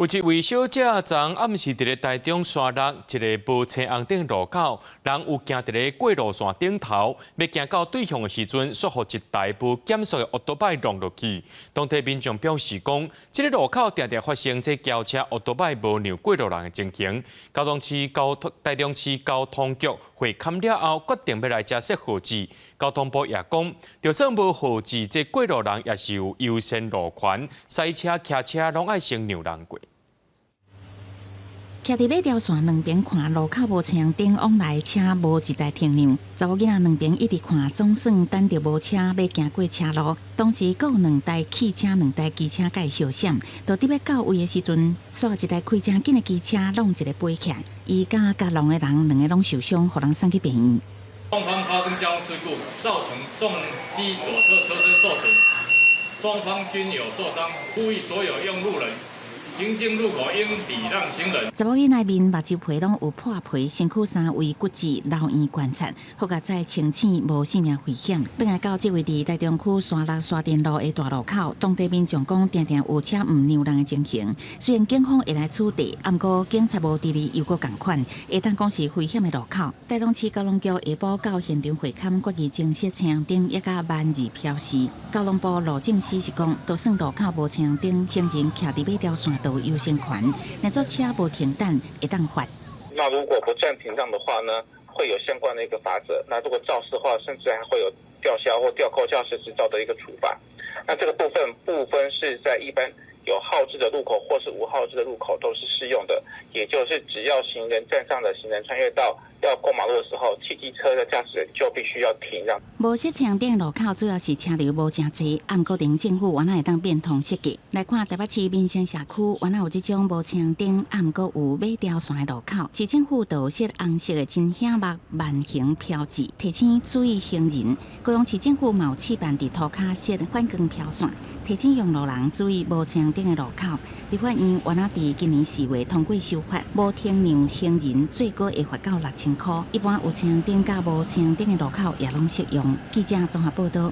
有一位小姐昨暗時佇咧台中沙鹿一个無青紅燈路口，人有行佇咧過路線頂頭，欲行到對向的時陣，煞予一台無減速的歐多擺撞落去。當地民眾表示講，這个路口定定發生這轎車歐多擺無讓過路人的情形。交通市交通台中市交通局會勘了後，決定欲來遮設號誌。交通部也講，就算無號誌，這過路人也是有優先路權，賽車、騎車攏愛先讓人過。徛佇尾條線兩邊看路口無青燈往來車無一台停讓，查某囡仔兩邊一直看，總算等著無車欲行過車路。當時閣有兩台汽車、兩台機車共伊相閃，就佇欲到位的時陣，煞一台開誠緊的機車挵一个飛起來，伊佮共撞的人兩个攏受傷，予人送去病院。雙方發生交通事故，造成重機左側車身受損，雙方均有受傷，呼籲所有用路人行經路口應禮讓行人。查某囡仔面目睭皮攏有破皮，身軀三位骨折，留院觀察。好佳哉清醒，無性命危險。轉來到這位佇台中區沙鹿沙田路的大路口，當地民眾講，定定有車毋讓人的情形。雖然警方會來處理，毋過警察無佇裡猶閣仝款，會當講是危險的路口。台中市交通局下晡到現場會勘，決議增設青紅燈，抑佮萬字標示。交通部路政司是講，就算路口無青紅燈，行人徛佇尾條線都有優先權，若做車無停等，會當罰。那如果不暫停讓的話呢，會有相關的一個罰則。那如果肇事的話，甚至還會有吊銷或吊扣駕駛執照的一個處罰。那這個部分不分是在一般有號誌的路口或是無號誌的路口都是適用的，也就是只要行人站上了行人穿越道要過馬路的時候，汽機車的駕駛人就必須要停讓。無設青紅燈路口主要是車流無誠濟，毋過政府原來會當變通設計。來看台北市民生社區，原來有這種無青紅燈，毋過有尾條線的路口，市政府就設紅色的真顯目慢行標誌，提醒注意行人。高雄市政府嘛有試辦佇塗跤設反光標線，提醒用路人注意無青紅燈的路口。立法院原來佇今年4月通過修法，無停讓行人最高會罰到6000箍。一般有青紅燈佮無青紅燈的路口也攏適用。記者綜合報道。